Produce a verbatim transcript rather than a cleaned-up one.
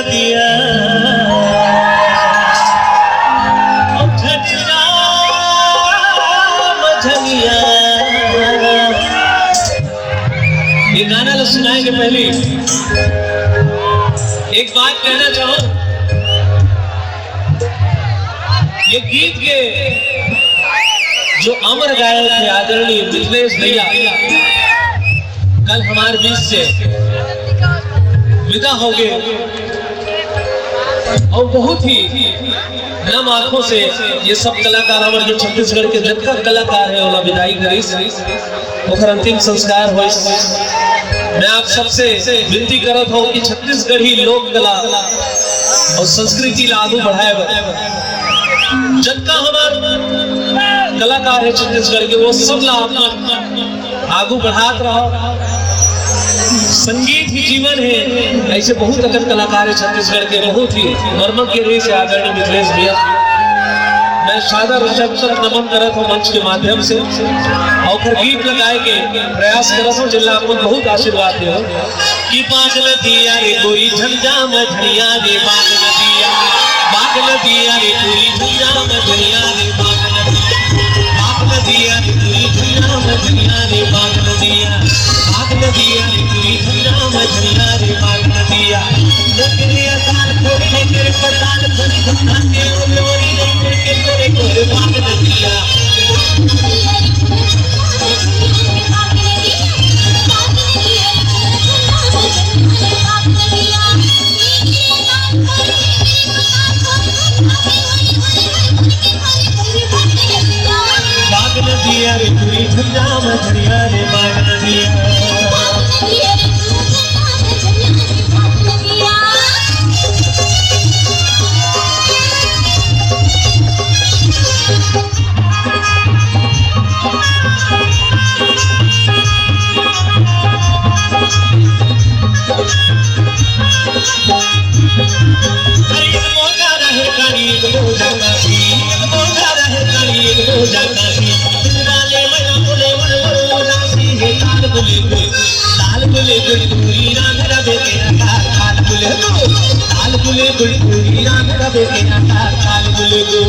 दिया, अब झटिया मझनिया। ये गाना ला सुनाए के पहले एक बात कहना चाहूं। ये गीत के जो अमर गायक है आदरणीय मिथिलेश भैया, कल हमारे बीच से विदा हो गए और बहुत ही नम आंखों से ये सब कलाकार, हमारे जो छत्तीसगढ़ के जतका कलाकार है, ओला विदाई करिस, ओकर अंतिम संस्कार होइस। मैं आप सबसे विनती करत हूं कि छत्तीसगढ़ी लोक कला और संस्कृति ला आगू बढ़ाए बर जतका हमार कलाकार है छत्तीसगढ़ के, वो सब ला आप आगू बढ़ात रहो। संगीत ही जीवन है। ऐसे बहुत अकन कलाकार है छत्तीसगढ़ के, बहुत ही मर्मज्ञ रीस है आदरणीय मिथिलेश भैया। मैं सादर शतशत नमन करत हूं मंच के माध्यम से, और ओकर गीत ला गाए के प्रयास करत हूं, जेला आप मन बहुत आशीर्वाद देहू। कि बाग नदिया रे कोई झंझा मझनिया रे, बाग नदिया, बाग नदिया रे कोई झंझा मझनिया रे, बाग नदिया, बाग नदिया रे कोई झंझा मझनिया रे, बाग नदिया, बाग नदिया रे कोई झंझा मझनिया रे, बाग नदिया। नगरिया ताल कोई नगर पताल कोई घुमा के ओरे ओरे नगर के तोरे कोरे बाग नदिया। बाग नदिया रे पूरी झंझा मझनिया रे, बाग नदिया। अरे एक बोझा रहे कानी, एक बोझा काफी, एक बोझा रहे कानी, एक बोझा काफी। डाले मया बोले मन मन उदासी है, ताल बोले कोई, ताल बोले कोई, पूरी रात रबे तेरा ताल, ताल बोले कोई, ताल बोले कोई, पूरी रात रबे तेरा ताल, ताल बोले कोई।